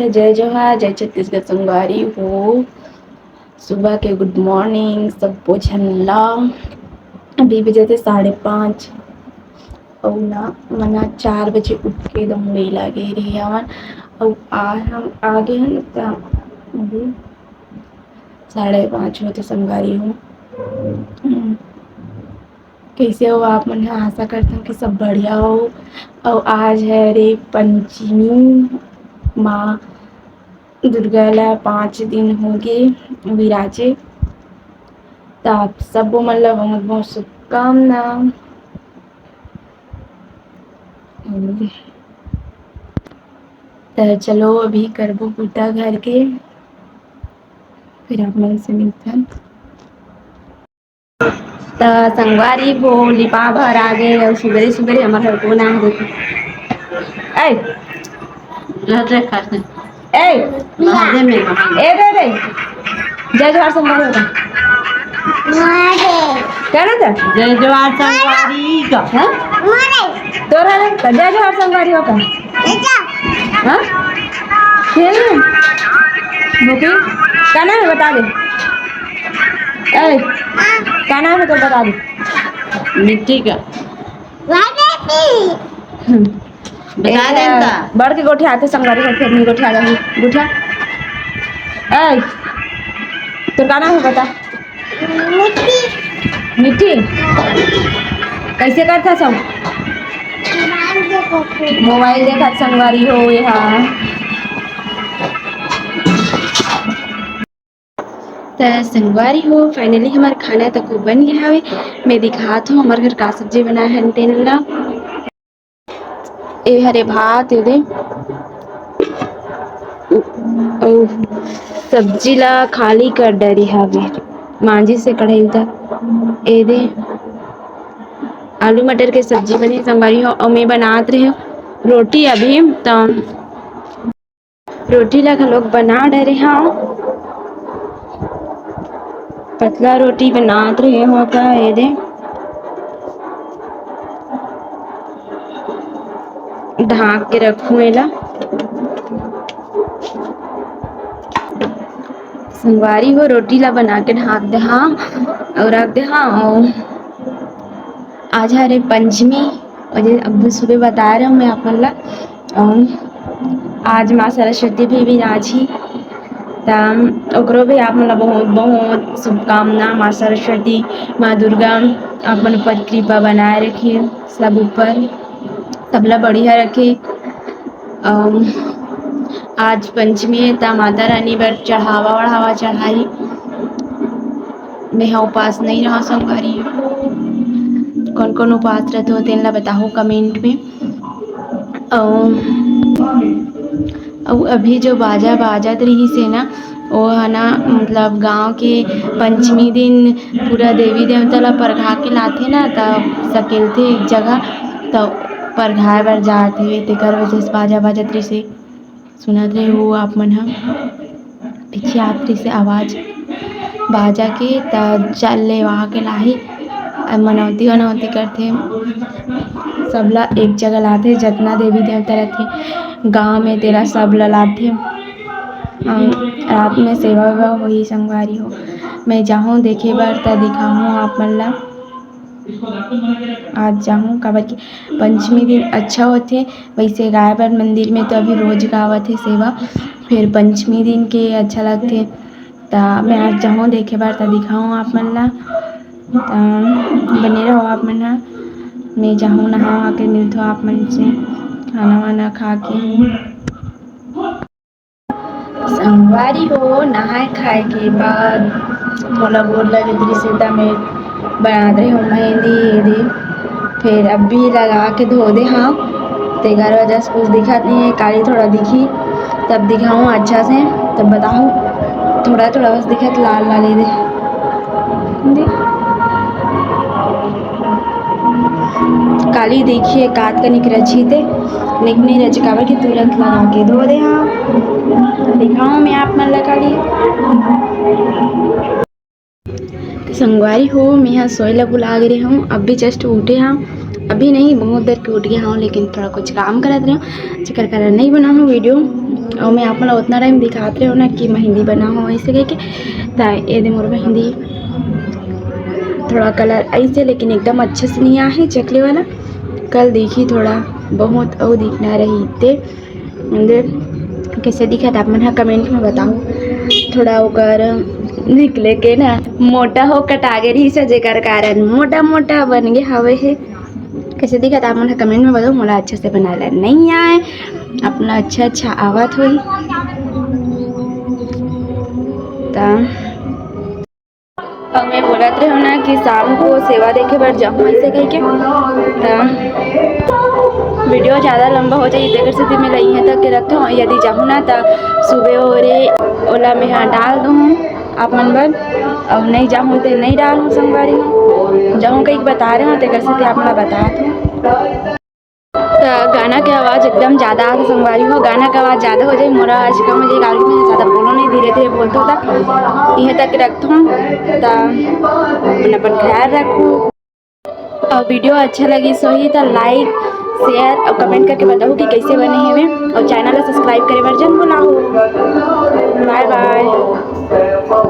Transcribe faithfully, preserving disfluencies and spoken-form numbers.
जय जोहार, जय छत्तीसगढ़ संगवारी हो। सुबह के गुड मॉर्निंग सबो झन ला। अभी बजे थे साढ़े पाँच। अउ ना, मना चार बजे उठ के एकदम मुड़ी लागे रहे हवन। अउ आ, हम आगे हन त अभी साढ़े पाँच होते संगवारी हो। हम्म। कैसे हो आप मन? आशा करता हूँ कि सब बढ़िया हो। अउ आज है रे पंचमी, माँ दुर्गा ला पाँच दिन हो गे विराजे। त आप सबो मन ला बहुत बहुत शुभकामना। त चलो अभी करबो बूता घर के, फिर आप मन से मिलथन। त संगवारी हो लिपा भर आगे अउ सुबेरे सुबेरे हमर घर कोन आए हे। ए, ए, ए रे रे, जय जोहार संगवारी हो का? क्या ना था? जय जोहार संगवारी का। हाँ? तोरा रे, जय जोहार संगवारी हो का? हाँ? खेल में? भूखी? का नाम है बता दे। ए, का नाम है तो बता दे। मिट्टी का। हम्म। बता दे ए, इनका। बढ़ के गोठियाथे संगवारी हो, फिर नहीं गोठिया जाही। गोठिया। ए, तो का नाम है बता। मिट्टी। मिट्टी? कैसे करथा सब? मोबाइल देखत संगवारी हो, ये हाँ। त संगवारी हो, finally हमर खाना तको बन गया हवे। मैं दिखात हूँ हमर घर का सब्जी बनाए हन तेन ला। ए हरे भात, ए दे, अउ सब्जी ला खाली कर डरे हवे, मांजी से कढ़ाई ला। ए दे, आलू मटर के सब्जी बने संगवारी हो, अउ मैं बनात रहे रोटी अभी, त रोटी ला घलोक बना डरे हव। पतला रोटी बनात रहे हव त ए दे ढाक के रखूं एला। संगवारी हो, रोटी ला बना के ढाक दे हव अउ रख दे हव। अउ आज हरे पंचमी, अउ जे अभी सुबह बताए रहे हव मैं आप मन ला, अउ आज माँ सरस्वती भी विराजही, त ओकरो भी आप मन ला बहुत बहुत शुभकामना। माँ सरस्वती, माँ दुर्गा आप मन ऊपर कृपा बनाए रखे, सब ऊपर, सबला बढ़िया रखे। अउ आज पंचमी हे, त माता रानी बर चढ़ावा वढ़ावा चढ़ाही। मैं ह उपास नहीं रहा संगवारी। कौन कौन उपास रहते हो, तेन ला बताहू comment में। अउ, अउ अभी जो बाजा बाजत रहिस हे ना, वो ह ना, मतलब, गांव के पंचमी दिन पूरा देवी देवता ला परघा के लाथे ना, त सकेलथे एक जगह, त परघाए बर जात हे, तेकर वजह से बाजा बाजत रहिस हे। सुनत रहे हो आप मन ह, पीछे आत रहिस हे आवाज बाजा के, त चल ले वहाँ के लाही, अउ मनौती वनौती करथे। सबला एक जगह लाथे, जतना देवी देवता रथे गांव में, तेला सबला लाथे। अउ रात में सेवा वेवा होही संगवारी हो। मैं जाहूँ देखे बर, त दिखाहूँ आप मन ला। आज जाहूँ, काबर कि पंचमी दिन अच्छा होथे। वैसे गाय बर मंदिर में तो अभी रोज गावत हे सेवा, फिर पंचमी दिन के अच्छा लगथे। त मैं आज जाहूँ देखे बर, त दिखाहूँ आप मन ला। त बने रहो आप मन ह। मैं जाहूँ नहा वहा के, मिलथो आप मन से खाना वाना खा के। संगवारी हो, नहाए खाए के बाद मोला गोड़ लगे दृश्य त मैं बनात रहे हूँ मेहंदी एदी, फिर अभी लगा के धो दे हव, तेकर वजह से कुछ दिखत नहीं है। काली थोड़ा दिखी, तब दिखाऊँ अच्छा से, तब बताऊँ। थोड़ा थोड़ा बस दिखत, लाल लाल एदे। काली देखिए कात कनिक रची ते, लेकिन नहीं रची, काबर कि तुरंत लगा के धो दे हव। दिखाऊँ मैं आप मन ला काली। संगवारी हो, मैं हा सोए ला भुला गे रहे हूँ, अभी just उठे हव। अभी नहीं, बहुत देर के उठ गया हूँ, लेकिन थोड़ा कुछ काम करत रहे हूँ, जेकर कारण नहीं बना हूँ video। अउ मैं आप मन ला उतना टाइम दिखात रहे हो ना कि मेहंदी बना हो ऐसे कह के। त ये दे मोर मेहंदी थोड़ा कलर ऐसे, लेकिन एकदम अच्छे से नहीं आए है चकले वाला। कल देखी थोड़ा बहुत अउ दिखना रही ते। दे, कैसे दिखत आप मन ह कमेंट में बताओ। थोड़ा ओकर निकले के ना मोटा हो कटा गे रहिस हे, जेकर कारण मोटा मोटा बन गे हवे हे। कैसे दिखत आप मन ह कमेंट में बताओ। मोला अच्छा से बनाए ला नहीं आए, अपना अच्छा अच्छा आवत होई। त अउ मैं बोलत रहे हो ना कि शाम को सेवा देखे बर जाहूँ ऐसे कह के। त वीडियो ज़्यादा लंबा हो जाही, तेकर सेती मैं इहें तक के रखथों। यदि जाहूँ ना त सुबह ओरे ओला मैं हा डाल दूँ आप मन बर, अउ नहीं जाहूँ ते नहीं डालूँ संगवारी हो। जाहूँ कहीं बता रहे हो, तेकर सेती आप मन ला बतात हूँ। त गाना के आवाज़ एकदम ज़्यादा आथे संगवारी हो, गाना के आवाज़ ज़्यादा हो जाए, मोर आवाज़ कम हो जाए, काबर कि मैं ज़्यादा बोलो नहीं, धीरे धीरे बोलथों। त इहें तक रखथों। त अपन अपन ख्याल रखो, अउ वीडियो अच्छा लगिस होही त लाइक, शेयर अउ कमेंट करके बताओ कि कैसे बने हवे, अउ चैनल ला सब्सक्राइब करे बर झन भुलाओ। बाय बाय।